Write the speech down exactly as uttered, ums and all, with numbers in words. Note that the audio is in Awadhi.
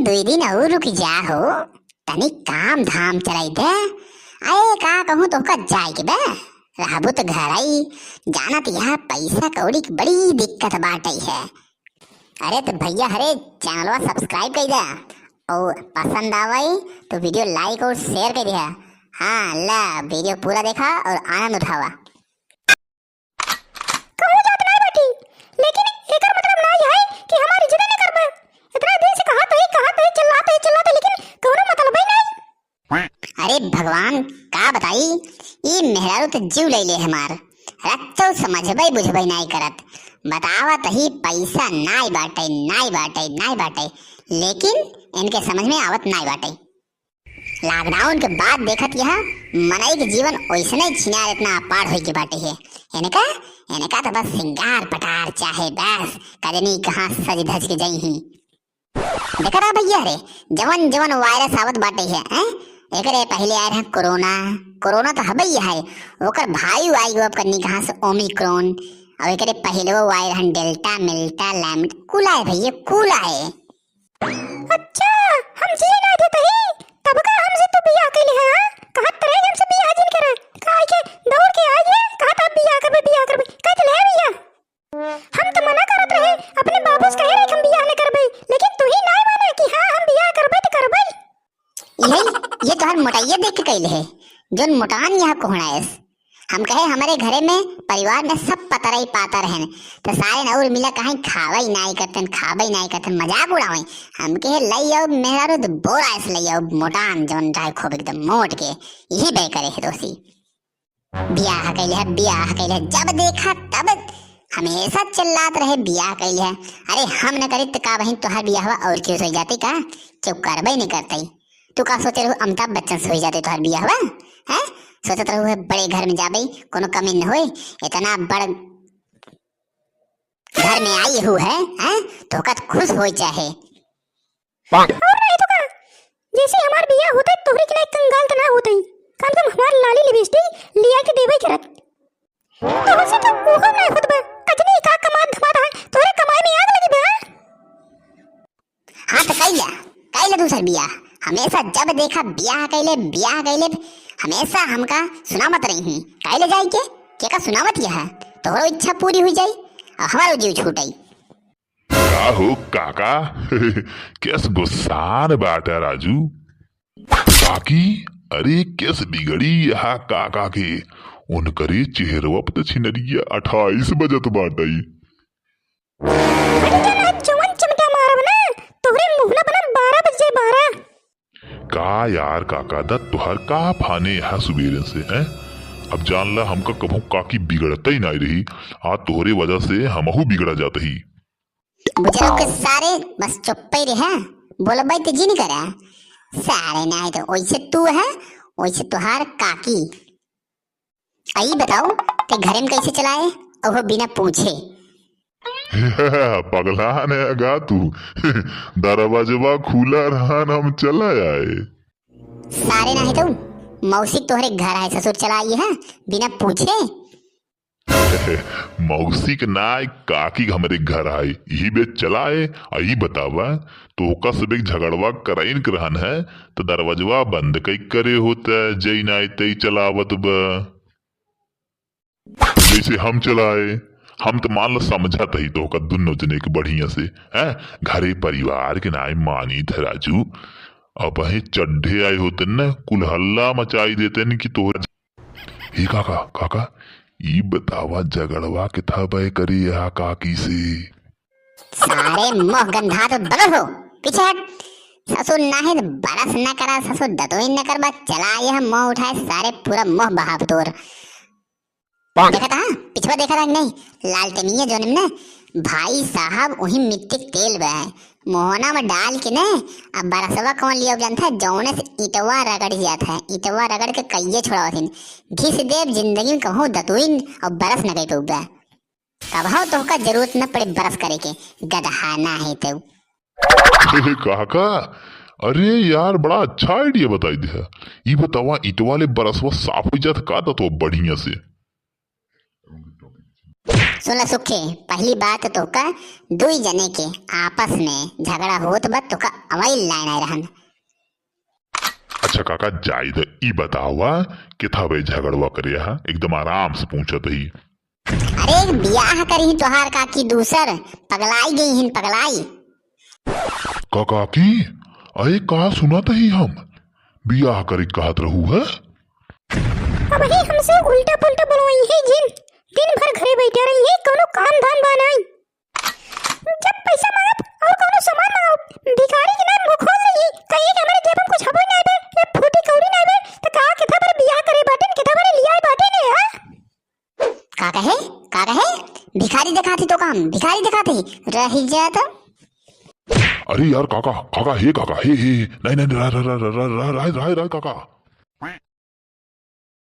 दुई दिन और रुक जा हो, तनी काम धाम चलाई दे। अरे का कहूँ तोहका जाए के बा, रहबू तो घर आई। जानत यह पैसा कौड़ी की बड़ी दिक्कत बाटे है। अरे तो भैया हरे चैनलवा subscribe कर दे और पसंद आवे तो video like और share कर दे। हाँ ला video पूरा देखा और आनंद उठावा। कहूँ जात नाई बाटी, लेकिन एकर मतलब नाई है कि हमार इज्जत न करबे। इतना दिन से कहत है, कहत है, चिल्लात है, चिल्लात है, लेकिन कौनो मतलब ही नाई। अरे भगवान, का बताई, ई मेहरारू तो जीव ले ले हमार। रख तो समझबे बुझबे नाई करत। बतावत ही पैसा नाई बाटे, नाई बाटे, नाई बाटे, लेकिन इनके समझ में आवत नाई बाटे। Lockdown के बाद देखत यह मनई के जीवन ओइसने छिनार इतना अपार होई के बाटे है। इनका, इनका तो बस सिंगार पटार चाहे बस कजनी कहाँ सज धज के जई ही। देखा रहा भैया रे, जवन जवन virus आवत बाटे है, हैं? एकरे पहले आए रहे कोरोना, कोरोना तो हबे ही है, ओकर भाई आई गो अब कन्नी कहाँ से ओमिक्रॉन, और एकरे पहले वो आए रहन डेल्टा, मिल्टा, लैम्ट, कुल आए भैया, कुल आए। अच्छा, हम जिए ना देते ही, तब का हमसे तू बियाह कैले है, हाँ? कहत रहे हमसे बियाह जिन करे, काहे के दौड़ के आ गए, कहत आप बियाह करबे, बियाह करबे, कहत ले बियाह। हम तो मना करत रहे, अपने बाबू से कहे रहे कि हम बियाह न करबे, लेकिन तू ही नाय माने कि हाँ, हम बियाह करबे तो करबे। यही, ये तोहर मोटाइये देख के कैले है, जोन मोटान यहाँ कोहड़ाएस। हम कहे हमरे घरे में, परिवार में सब पतरई पातर हैं, तो सारे नौर मिला कहीं खावे ही नाई करतन, खावे ही नाई करतन, मजाक उड़ावे। हम कहे लई आओ मेहरारू तो बोरा ऐसे लई आओ, मोटान जोन चाहे खूब एकदम मोट के, यही बे करे है दोषी। बियाह कैले है, बियाह कैले है, जब देखा तब हमेशा चिल्लात रहे बियाह कैले है। अरे हम न करी तो का बहिन तोहार बियाहवा और क्यों हो जाती का? क्यों करबे नहीं करते? तू का सोचे रहू अमिताभ बच्चन से हो जाते तोहार बियाहवा? हैं? सोचत रहू है बड़े घर में जाबे, कोनो कमी न होए, इतना बड़ घर में आई हूँ है, हैं? तो का खुश हो चाहे। और नहीं तो का, जैसे हमार बियाह होते तोहरे के लायक कंगाल तो ना होते, कम से कम हमार लाली लिपस्टिक लिया के देवे करत। तोहसे तो ओहो नहीं होत बा, कजनी का कमात धमात है, तोहरे कमाई में आग लगी बा। हाँ तो कैला, कैला दूसर बियाह, हमेशा जब देखा बियाह कैले, बियाह कैले, हमेशा हमका सुनावत रही ही, कैले जाए के, के का सुनावत यह है, तोहरो इच्छा पूरी हुई जाई और हमारो जीव छूटाई। का हो काका, केस गुस्सान बाटा राजू? काकी, अरे केस बिगड़ी यहाँ काका के, उनकरे चेहरवा पे तो छिनरिया अट्ठाईस बजत बाटई। अरे जरा जवन चिमटा मारब ना, तोहरे मुंह ना बना बारह बजे बारह। का यार काका दा तोहर का फाने है सुबेरे से, हैं? अब जान ला हमका कभू काकी बिगड़ते ही नहीं रही, आज तोहरे वजह से हमहू बिगड़ा जात ही। बुजुर्ग के सारे बस चुप्पे रहे, बोलबे तो जी नहीं करे। सारे नहीं तो वैसे तू है, वैसे तोहार काकी। आई बताओ, ते घरे में कैसे चलाए? ओहो बिना पूछे। पगलान है गा तू, दरवाजवा खुला रहन हम चला आए। सारे नाही तो मौसी तोहरे घर आए ससुर चला आई है बिना पूछे। मौसी के नाय काकी के हमरे घर आए, यही बे चला आए। आई बतावा, तो ओका से बे झगड़वा कराइन के रहन है, तो दरवाजवा बंद कई करे होता, जई नाय तई चलावत बा। जैसे हम चलाए, हम तो मान लो समझत ही तो का दुनो जने के बढ़िया से, हैं? घरे परिवार के नाई मानी थे राजू, अब ही चड्ढे आए होते न, कुल हल्ला मचाई देते न कि तोहरा। हे काका, काका, ई बतावा झगड़वा के था बे करी यहाँ काकी से? सारे मुंह गंधा तो बगल हो, पीछे हट। ससुर नाहीं तो बरस न करा, ससुर दतोई न करबा, चला यह मुंह उठाए, सारे पूरा मुंह बहाव तोर। देखा था, पिछवा देखा था कि नहीं? लालटनिया जोन में ना, भाई साहब, वही मिट्टी के तेल बा है, मोहना में डाल के ना, अब बरसवा कौन लिया जानता है? जौने से ईटवा रगड़ जाता है, ईटवा रगड़ के कहिए छोड़ावत हिन, घिस देब जिंदगी में कहूँ दतुइन और बरस न गई पउबा। कबहू तोहका जरूरत न पड़े बरस करे के, गदहा ना है तू। ए काका, अरे यार, बड़ा अच्छा idea बताई दिया। ई बतावा, ईंटवा ले बरसवा साफ हो जात का? तो, तो बढ़िया से। सुन सुखे, पहली बात तो का दुई जने के आपस में झगड़ा होत बा, तो का अवई लाइन आए रहन। अच्छा काका, जाई द, ई बतावा, केथा बे झगड़वा करे हा? एकदम आराम से पूछत ही। अरे, बियाह करी तोहार काकी दूसर, पगलाई गई हिन, पगलाई। का काकी? अरे का सुनत ही हम? बियाह करे कहत रहू है? अब ही हमसे उल्टा पुल्टा बोलवाई है जिन, दिन भर घरे बैठे रही है, कोनो काम धाम बा नाई। जब पैसा मांगब और कोनो सामान मांगब, भिखारी के नाम मुंह खोल ली, कहिए कि हमारे जेब में कुछ हबो नहीं बे, ये फूटी कौड़ी नहीं बे, तो कहा केथा पर बियाह करे बाटे, केथा पर लिया बाटे ने, हाँ? का कहे? का कहे? भिखारी देखाती तो काम, भिखारी देखाती। रही जा तो। अरे यार काका, काका, हे काका, हे, हे, हे, नहीं, नहीं, रह, रह, काका।